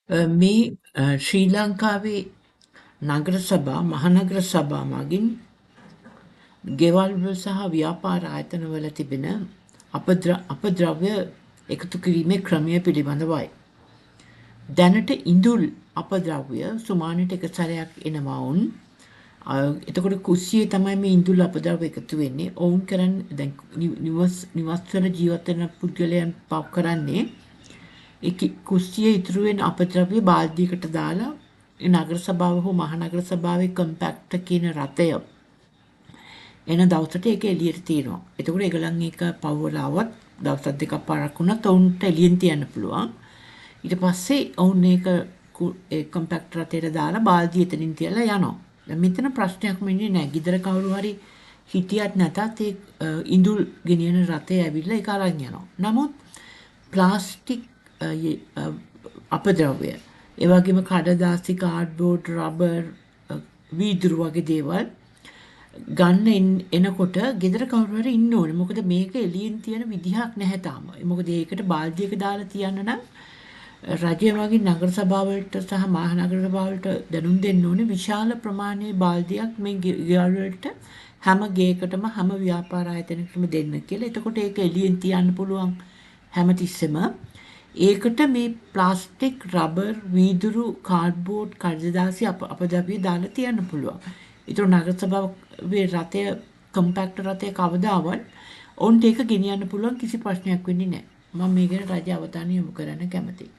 මේ ශ්‍රී ලංකාවේ නගර සභා මහනගර සභා මගින් ගෙවල් වල සහ ව්‍යාපාර ආයතනවල තිබෙන අපද්‍රව්‍ය එකතු කිරීමේ ක්‍රමය පිළිබඳවයි. දැනට ඉඳුල් අපද්‍රව්‍ය සුමානෙට එක සැරයක් එනවා වුන්. එතකොට කුස්සියේ තමයි මේ ඉඳුල් අපද්‍රව්‍ය එකතු වෙන්නේ. ඔවුන් කරන්නේ දැන් නිවස්වල ජීවත් වෙන පුද්ගලයන් පව් කරන්නේ ඒ කුස්සියේ ඉතුරු වෙන අපද්‍රව්‍ය බාල්දියකට දාලා නගර සභාව හෝ මහනගර සභාවේ කම්පැක්ටර් කියන රථය එන දවසට ඒක එළියට තියෙනවා. එතකොට ඒගොල්ලන් ඒක පව්වලා ආවත් දවස් දෙකක් පරක් වුණත් ඔවුන්ට එළියෙන් තියන්න පුළුවන්. ඊට පස්සේ ඔවුන් ඒක ඒ කම්පැක්ට් රථයට දාලා බාල්දිය එතනින් තියලා යනවා. දැන් මෙතන ප්‍රශ්නයක් වෙන්නේ නැහැ. ගෙදර කවුරු හරි හිටියත් නැතත් ඒ ඉඳුල් ගෙනියන රථය ඇවිල්ලා ඒක අරන් යනවා. නමුත් ප්ලාස්ටික් අපද්‍රව්‍ය, ඒ වගේම කඩදාසි, කාඩ්බෝඩ්, රබර්, වීදුරු වගේ දේවල් ගන්න එනකොට ගෙදර කවුරු හරි ඉන්න ඕනේ. මොකද මේක එළියෙන් තියන විදිහක් නැහැ තාම. මොකද ඒකට බාල්දියක දාලා තියන්න නම් රජය මගින් නගර සභාවලට සහ මහනගර සභාවලට දැනුම් දෙන්න ඕනේ විශාල ප්‍රමාණයේ බාල්දියක් මේ ගෙවල් වලට හැම ගෙයකටම හැම ව්‍යාපාර ආයතනයකටම දෙන්න කියලා. එතකොට ඒක එළියෙන් තියන්න පුළුවන් හැමතිස්සෙම. ඒකට මේ ප්ලාස්ටික්, රබර්, වීදුරු, කාඩ්බෝඩ්, කඩදාසි අපද්‍රව්‍ය දාලා තියන්න පුළුවන්. ඒතර නගර සභාවේ රථය, කම්පැක්ට් රථය කවදාවත් ඔවුන්ට ඒක ගෙනියන්න පුළුවන්, කිසි ප්‍රශ්නයක් වෙන්නේ නැහැ. මම මේ ගැන රජ අවධානය යොමු කරන්න කැමතියි.